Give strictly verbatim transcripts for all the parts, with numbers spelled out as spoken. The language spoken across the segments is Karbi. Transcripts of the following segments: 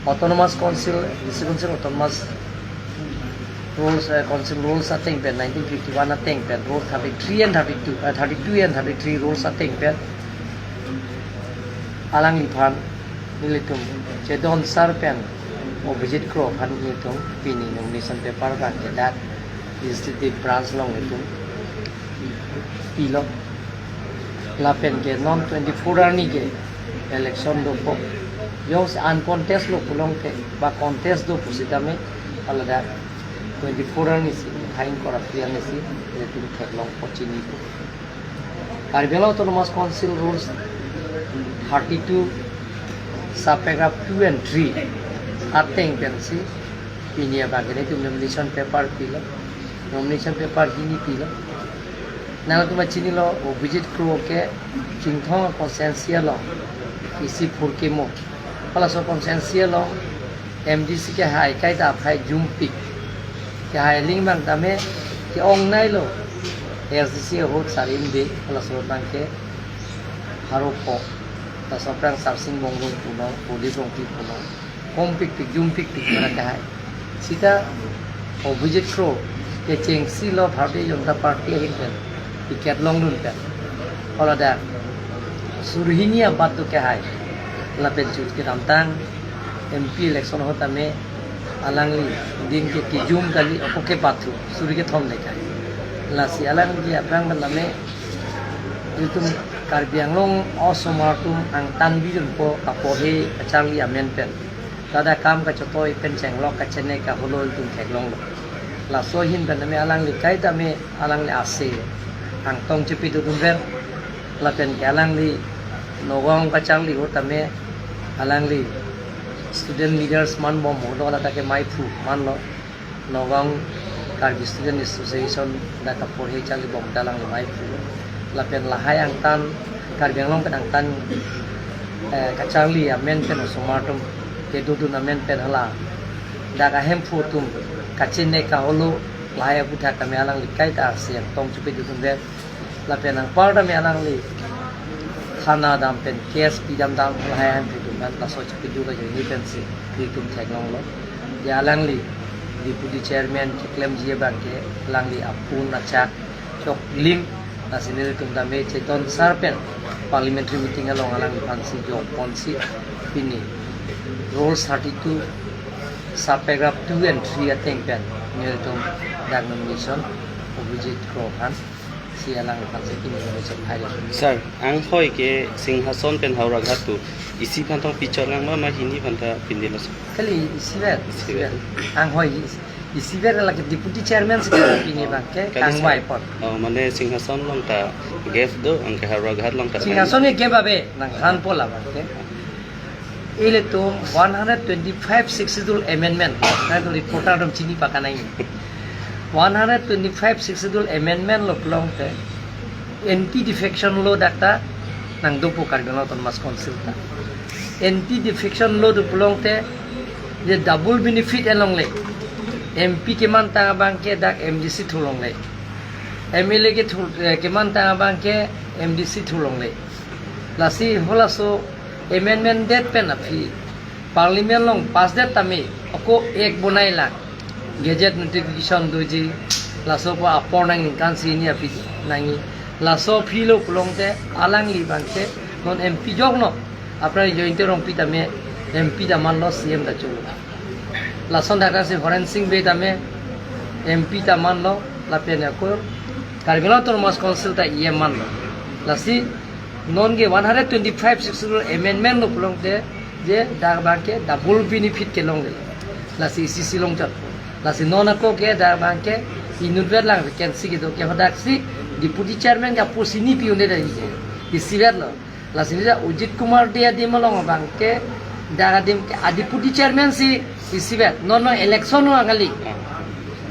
Autonomous Council, District Council Autonomous Rules, eh, Council Rules ateng pen, nineteen fifty-one ateng pen, Rule thirty-three and thirty-two, eh, thirty-two and thirty-three Rules ateng pen, alangliphan nelitum Chedon Sar pen Abhijit Kro aphan nelitum pini nomination paper abang ke dak Legislative Branch along nelitum pilo. Lapen ke non twenty-four arni ke election dopo. Jongsi uncontest lo pulote ba contest do pusitame, hala dak twenty-four arni si, thain kora pri arni si, nelitum theklongpo, chinipo. Karbi Anglong Autonomous Council Rules thirty-two, subparagraph two and three ateng pensi pini abang ke nelitum nomination paper pilo. Nomination paper hini pilo. Nangtum chinilo, Abhijit Kro ke Chinthong constituency along isi phurkimo. Halaso constituency along M D C kehai kaita aphai jumpik. Kehai aling abang tame ke-ong nailo. A S D C ahut sarim de, halaso abang ke haropo. Halaso aphrang Sarsing Bongrung punon, Prodip Rongpi punon. Ongpikpik, jumpikpik para kehai. Sita Abhijit Kro kechengsi lo Bharatiya Janata Party ahin pen ticket longdun pen. Hala dak suri hini abat do kehai. Lapen chut kedamtang M P election ahut tame alangli din ke kijum kali, ako ke bathu, suri kethom le kai. Lasi alangli aphrang pen tame itum Karbi Anglong osomar atum angtan bijunpo kaporhe kacharli amen pen. Ladak kam kachotoi pen chenglok kachene kaholo itum theklonglo. Laso ahin pen tame alangli kaita me alangli ase angtong chepi dodunver. Lapen ke alangli Nagaon kacharli ahut tame alangli student leaders manbom ahut dak ke maiphu manlo. Nagaon Karbi Student Association dak kaporhe charlibom ta alangli maiphu. Lapen lahai angtan Karbi Anglong pen angtan, eh, kacharli amen pen osomar atum kedodun amen pen hala dak ahemphu atum kachene kaholo lahai aputhak tame alangli kaita ase angtong chepi dodunver. Lapen anpar tame alangli thana dam pen case pidam dam lahai ahemphu atum pen laso chepi dun ajoine pensi itum theklonglo. Ya alangli Deputy Chairman keklemji abang ke alangli apun achak choklim, lasi nelitum tame Chedon Sar pen parliamentary meeting along alangliphansi jokponsi pini Rules thirty-two, subparagraph two and three ateng pen nelitum dak nomination Abhijit Kro aphan si alangliphansi pini nomination khai. Sir, anghoi ke Singhason pen Howraghat pu isi aphan tong pichot lang ma, ma hini aphan ta pindilo, sir? Kali isivet, isivet. Anghoi is-, isivet lake Deputy Chairman si pini abang ke. Kali, sir, kangvai apot. Oh, mane Singhason along ta gap do, anke Howraghat along ta. Singhason ke gap ave, nang han pola abang ke. Ilitum one hundred twenty-five Sixth Schedule Amendment, nangtum reporter atum chini pakanai. One hundred twenty-five Sixth Schedule Amendment lo pulote anti defection law dak ta nangdopo Karbi Anglong Autonomous Council ta. Anti defection law do pulote je double benefit alongle. M P kemantang abang ke dak M D C thulongle. M L A ke thul, eh, kemantang abang ke M D C thulongle. Lasi halaso amendment det pen aphi Parliament along pass det tame ako act bonai lang. Gazette notification doji, laso pu apor nangji, ningkan sini aphi nangji. Laso aphi lo pulote alangli abang ke non M P jokno. Aphrang Jayanta Rongpi tame M P ta manlo, C M ta cholo. Lason dak si Horen Sing Bey tame M P ta manlo, lapen ako Karbi Anglong Autonomous Council ta E M manlo. Lasi non ke one hundred twenty-five Sixth Schedule Amendment lo pulote je dak abang ke double benefit kelongle. Lasi isi isi longchot. Lasi non ako ke dak abang ke inutvet lang vacancy kedo ke, hadak si Deputy Chairman ke apo sini pi un-e dak ke. Isivet lo. Lasi neli Ajit Kumar Dey adim along abang ke, dak adim ke a Deputy Chairman si isivet. Non non election lo kali.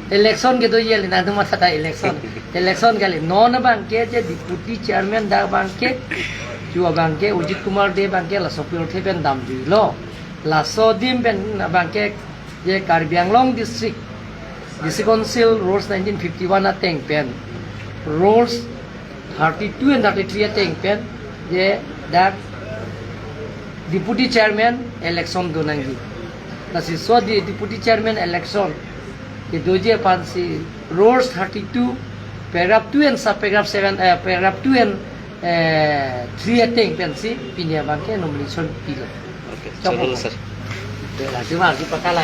Election kedo yeli, nangtum matha ta election. Election kali. Non abang ke je Deputy Chairman dak abang ke, ju abang ke Ajit Kumar Dey abang ke laso apirthe pen damjuilo. Laso adim pen abang ke je Karbi Anglong District, District Council Rules nineteen fifty-one ateng pen, Rules thirty-two and thirty-three ateng pen, je dak Deputy Chairman election do nangji. Lasi so di deputy chairman election kedoji aphansi rules thirty-two, paragraph two and sub paragraph seven, eh, paragraph two and, eh, three ateng pensi pini abangke nomination pilo. Okay, Chok chalo, mo. Sir. Lasi mari pakala.